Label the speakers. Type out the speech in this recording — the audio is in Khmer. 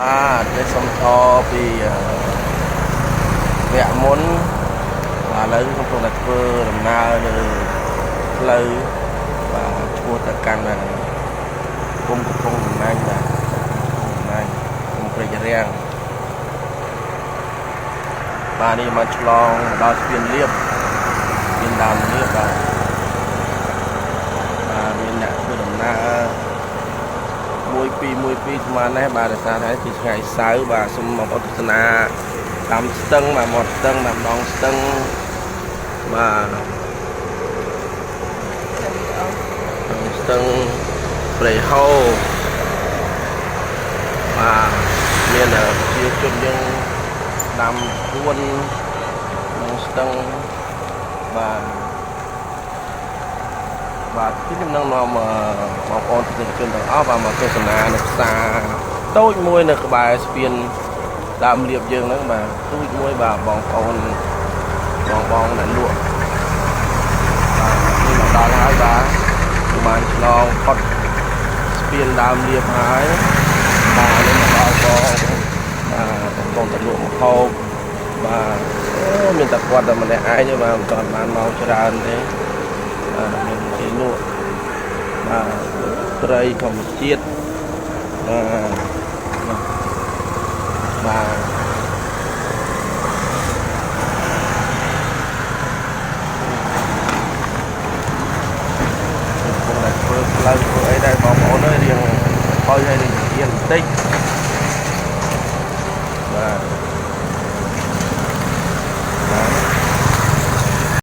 Speaker 1: បាទនេះសុំតពីវគ្គមុនបាទឥឡូវកំពុងតែធ្វើដំណើរនៅផ្លូវបាទឆ្ពោះទៅកាន់គុំកំពង់តំណាញ់បាទកំពង់តំណាញ់គុំព្រែករាំងបាទនេះមកឆ្លងមកដល់ស្ពានលៀបស្ពានដើមលៀបបាទបាទមានអ្នកធ្វើដំណើរ 1 2 1 2ស្មានដែរបាទដោយសារតែជាថ្ងៃសៅរ៍បាទសូមបងប្អូនទស្សនាតាមស្ទឹងបាទមាត់ស្ទឹងបាទម្ដងស្ទឹងបាទស្ទឹងព្រៃហូរបាទមានប្រជាជនយើងដាំពួនក្នុងស្ទឹងបាទបាទទីខ្ញុំនឹងនាំបងប្អូនទស្សនិកជនទាំងអស់បាទមកទស្សនានៅផ្សារតូចមួយនៅក្បែរស្ពានដើមលៀបយើងហ្នឹងបាទទូចមួយបាទបងប្អូនបងបងអ្នកលក់បាទនេះមកដល់ហើយបាទបានឆ្លងផុតស្ពានដើមលៀបហើយបាទនេះមកដល់បងបាទកំពុងតែលក់ម្ហូបបាទអូមានតែគាត់តែម្នាក់ឯងទេបាទមិនទាន់បានមកច្រើនទេបាទមានគេលក់បាទត្រីធម្មជាតិបាទបាទកំពុងតែធ្វើផ្លូវធ្វើអីដែរបងប្អូនអើយរៀងហុយហើយនឹងរៀងបន្តិច។